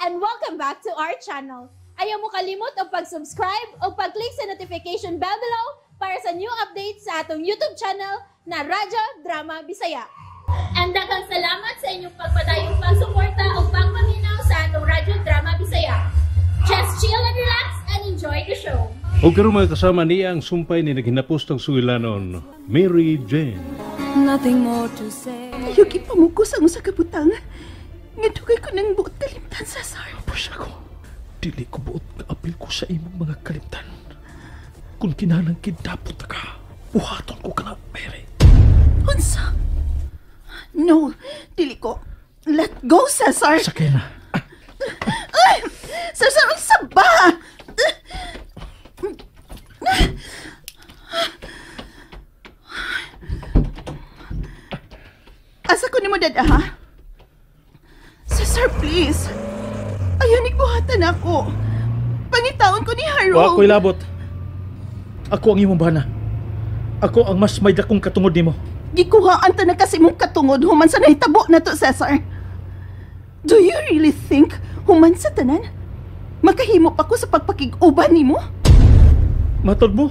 And welcome back to our channel. Ayaw mo kalimot og pag-subscribe o pag-click sa notification bell below para sa new updates sa atong YouTube channel na Radyo Drama Bisaya. And daghang salamat sa inyong pagpadayong pagsuporta o pagpaminaw sa atong Radyo Drama Bisaya. Just chill and relax and enjoy the show. O karon mga kasama niya ang sumpay ni naghinapos ng sugilanon, Mary Jane. Nothing more to say. Ayaw ipamukos ang usa ka butang. Nga dugay ko nang buot kalimtan, Cesar. Pus ako. Dili ko buot nga apil ko sa imong mga kalimtan. Kung kinahanglan kidnapon ta ka, buhaton ko ka na, Mary. Unsa? No, dili ko. Let go, Cesar. Sakay na. Ay! Cesar, unsa ba? Asa ko nimo dada, ha? Cesar, please. Ayaw nigbuhatan ako. Pangitaon ko ni Harold. Wa ako'y labot. Ako ang imong bana. Ako ang mas may dakong katungod nimo. Gikuhaan ta na kasi mong katungod human sa nahitabo na to, Cesar. Do you really think human sa tanan? Makahimo pa ko sa pagpakig-uban nimo? Matod mo?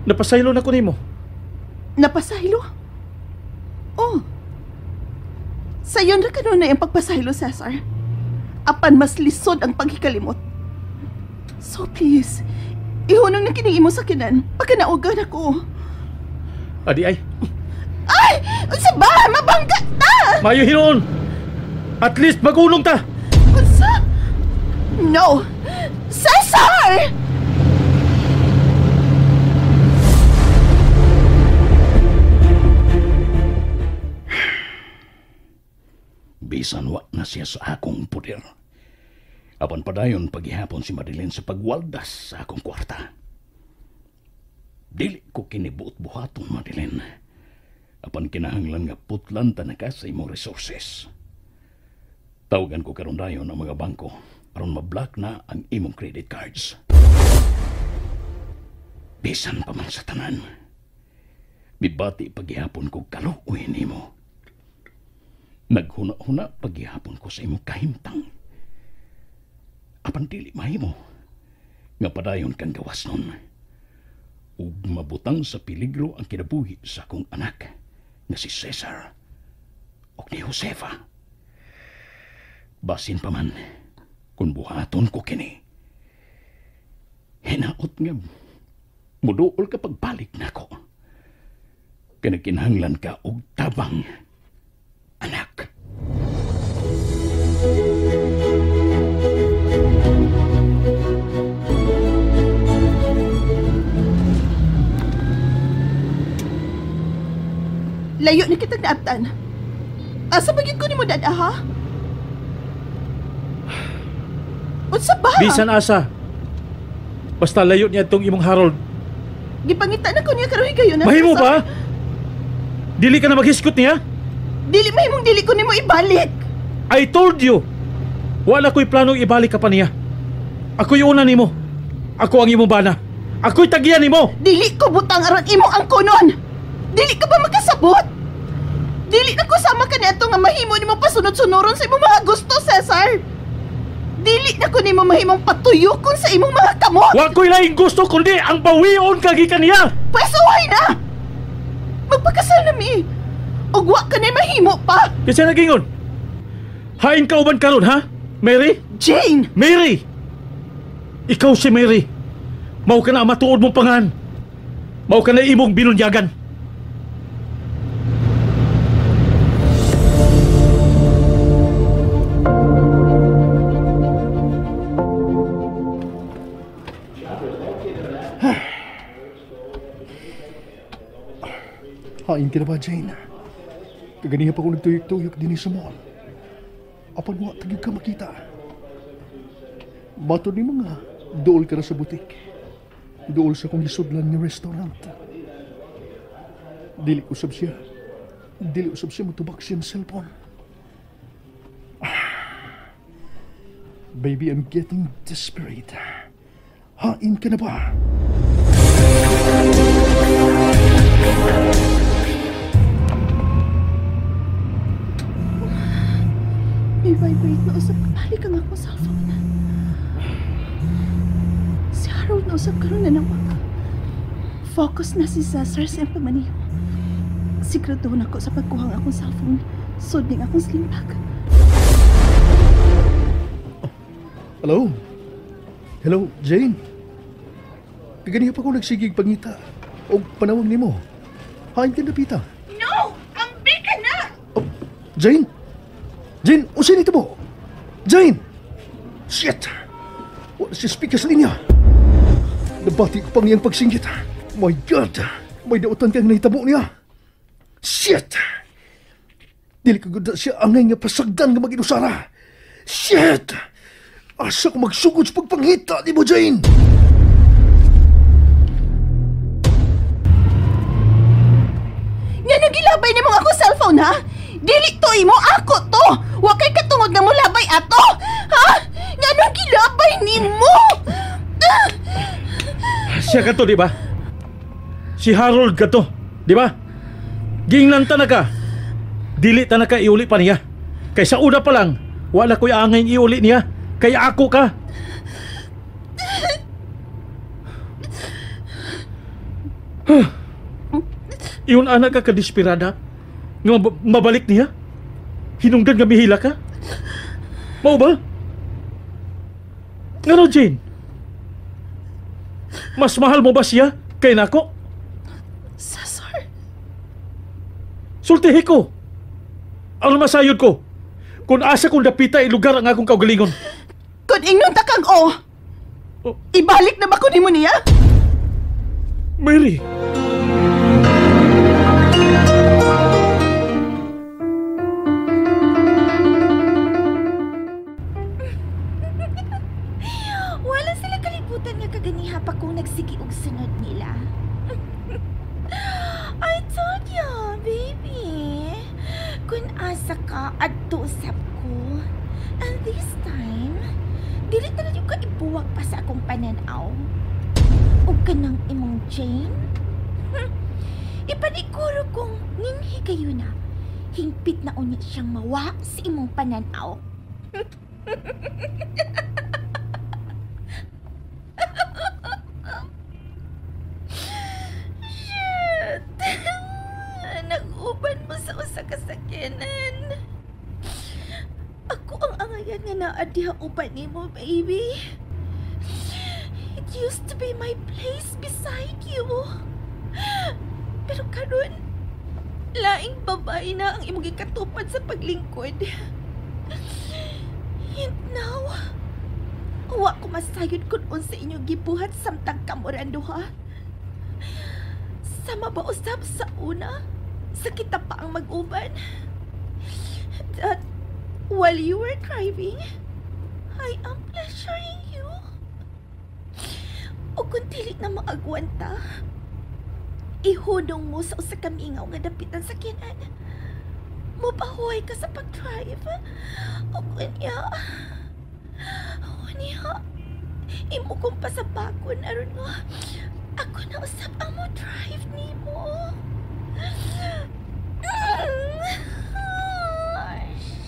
Napasaylo na ko nimo. Napasaylo? Oh. Sayon ra kanunay ang pagpasaylo, Cesar. Apan mas lisod ang paghikalimot. So please, ihunong na kining imo sakinan. Pagkanaugan ako. Adi ay. Ay! Unsa ba? Mabangga ta! Mayo hinuon! At least magulong ta! Unsa? No! Cesar! Bisan wa na siya sa akong poder. Apan padayon paghihapon si Madeline sa pagwaldas sa akong kwarta. Dili ko kinibuot buhaton, Madeline. Apan kinahanglan nga putlan ta na ka sa imong resources. Tawagan ko karon dayon ang mga bangko aron ma-block na ang imong credit cards. Bisan pa man sa tanan, mibati paghihapon ko kaluoy nimo. Naghuna-huna paghihapon ko sa imong kahimtang. Apan dili mahimo nga padayon kang gawas nun. Ug mabutang sa peligro ang kinabuhi sa akong anak nga si Cesar ug ni Josefa. Basin pa man kung buhaton ko kini. Hinaot nga muduol ka pagbalik nako. Kinakinahanglan ka og tabang, anak. Layo na kitang naabtan. Asa ba gyud ko nimo dada, ha? Unsa ba? Bisan asa. Basta layo niya itong imong Harold. Gipangita na ko niya karon higayon na. Mahimo ba? Dili ka na maghiskot niya? Dili mahimong dili ko nimo ibalik. I told you. Wala ko'y planong ibalik ka pa niya. Ako'y una nimo. Ako ang imong bana. Ako'y tagiyan nimo. Dili ko butang aron imo ang kunon. Dili ka ba makasabot? Dili na ko sama ka niadto nga mahimo nimo pasunod-sunuron sa imong mga gusto, Cesar. Dili na ko nimo mahimong patuyokon sa imong mga kamot. Wa ko'y laing gusto kundi ang bawion ka gikan niya. Pwes uway na. Magpakasal na mi. Ug wa ka na mahimo pa. Kinsa nagingon? Hain ka uban karon, ha? Mary? Jane! Mary! Ikaw si Mary. Mao ka na ang matuod mong pangan. Mao ka na imong binunyagan. Hain ka na ba, Jane? Kaganiha pa ko nagtuyok-tuyok din sa mall. Apan wa tagyog ka makita. Matod ni mga dool ka na sa butik. Dool sa kong gisudlan nga restaurant. Dili usab siya. Dili usab siya mutubak siyang cellphone. Baby, I'm getting desperate. Hain ka na ba? I-vibrate na usap kabalik ang akong cellphone. Si Harold na usap karon na nawag. Focus na si Cesar sa iyang pagmaniho. Sigurado na ko sa pagkuha ang akong cellphone. Sudning akong sling bag. Oh, hello? Hello, Jane? Kaganiha pa ko nagsigig pangita o panawag nimo. Hain ka napita. No! Ambi ka na! Oh, Jane? Jane, usin ito mo! Jane! Shit! Wala siya speaker sa linya. Nabati ko pang iyang pagsinggit. My God! May dautan kang nahitabo niya. Shit! Dili ko gud siya angay nga pasagdan nga mag-inusara. Shit! Asa ko magsugod sa pagpanghita ni mo, Jane! Nga nagilabay ni mong akong cellphone, ha? Dili to imo, ako to! Wa kay katungod nga mulabay ato! Ha? Nga nagilabay nimo! Siya ka to, di ba? Si Harold ka to, di ba? Gingnan ta na ka. Dili ta na ka iuli pa niya. Kay sa una pa lang, wala ko'y angay iuli niya. Kaya ako ka. Huh. Iyon anak ka kadesperada nga mabalik niya? Hinungdan nga mihila ka? Mao ba? Ngano, Jane? Mas mahal mo ba siya kay nako? Cesar. Sultihi ko. Ang masayod ko. Kung asa kong dapita ilugar ang akong kaugalingon. Kung ingnon ta kang o, oh, ibalik na ba ko nimo niya? Mary. Wala sila kalibutan nga kaganiha pa kung nagsigi og sunod nila. I told you, baby. Kung asa ka, adto usap ko. And this time, dili na lang ka ibuwag pa sa akong pananaw. O kanang imong Jane? Ipanikuro kong ninhi kayo na. Hingpit na unya siyang mawa sa imong pananaw. Shit! Nag-uban mo sa usa ka sakyanan. Ako ang angayan nga naadiha uban nimo, baby. It used to be my place beside you. Pero karon, laing babae na ang imong gikatupad sa paglingkod. And now, wa ko masayod kun unsa inyong gibuhat samtang kamuran duha. Sama ba usab sa una? Sa kita pa ang mag-uban? That while you were driving, I am pleasuring you. O kung dili na maagwanta, ihudong mo sa usa ka mingaw nga dapitan sa kinan. Mupahuway ka sa pag-drive. O kunya, imo kong pasabakon aron nga ako na usab ang mo drive nimo.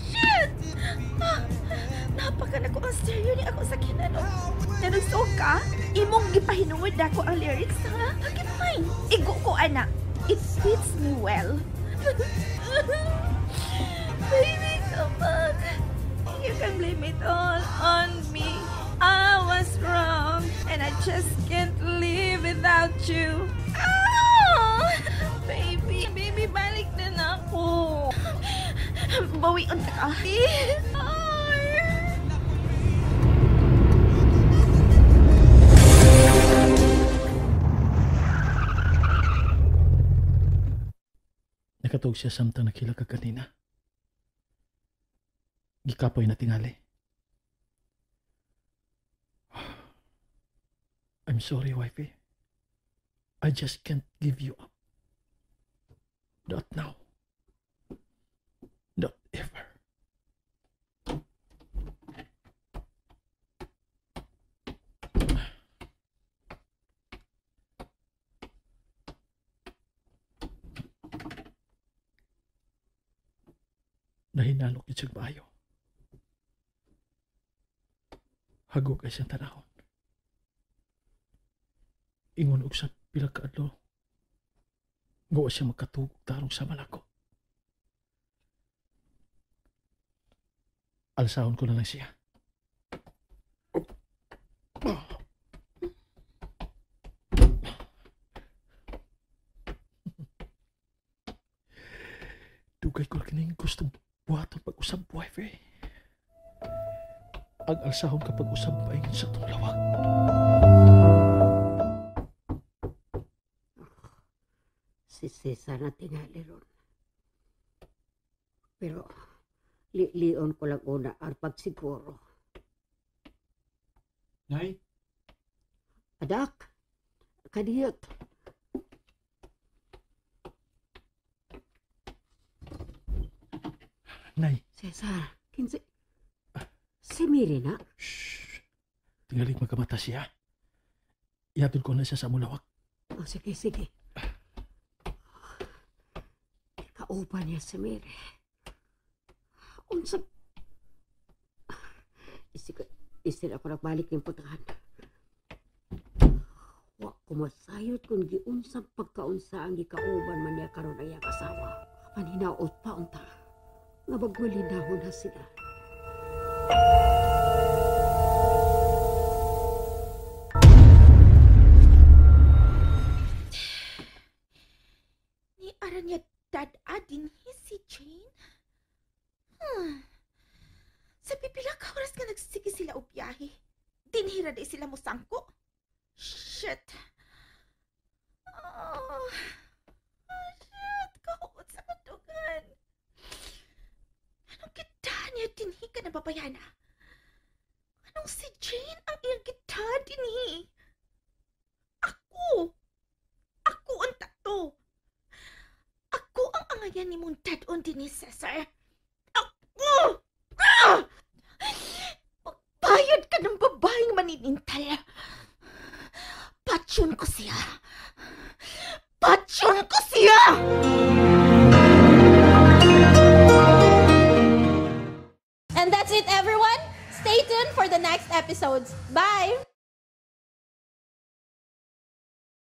Shit! Napaka na ko ang stereo ni ako sa kinano. Nanugso ka? Imong gipahinungod na ko ang lyrics, ha? Okay, fine. Igo ko, anak. It fits me well. Baby, come back. You can blame it all on me. I was wrong and I just can't live without you. Ah! Baby, baby, balik na na ako. Bawion ka. Nakatog siya samtang nakila ka kanina. Gikapoy na tingali. I'm sorry, wifey. I just can't give you up. Not now. Not ever. Nahinalok yun siyang maayo. Hago kay siyang tanahon. Ingon og sa pila ka adlaw, gawa siya makatugog tarong sa malako. Alsahon ko na lang siya. Dugay ko kining gustong buhaton pag-usab, wife eh. Ang alsahon kapag usab paingin sa itong lawak. Si Cesar na tingali ron. Pero lion ko lang una ang pagsiguro. Nay? Adak, kadiyot. Nay. Cesar, kinsa... Si Mary na? Shhh. Tingalig magkamata siya. Ihatod ko na siya sa mulawak. Oh, sige, sige. Kauban niya si Mary. Unsa... Isin ako nagbalik ng putahan. Wa ko masayot kung giunsang pagkaunsa ang gikauban man niya karon ang iyang asawa. Panhinaot pa unta. Nga bagmalinahon na sila. Ni aran niya dad-a din si Jane? Sa pipila ka oras nga nagsige sila og biyahe. Dinhira di sila mosangko. Shit. Oh, shit. Kahuot sa katugan. Anong kita niya dinhi ka na babayana? Anong si Jane ang iyang kita dinhi? Ako! Ako ang tato! Ako ang angayan ni mong dad-on dinhi, Cesar. Ako! Ah! Magbayad ka ng babaeng maninintal. Patsyon ko siya. Patsyon ko siya! And that's it, everyone. Stay tuned for the next episodes. Bye!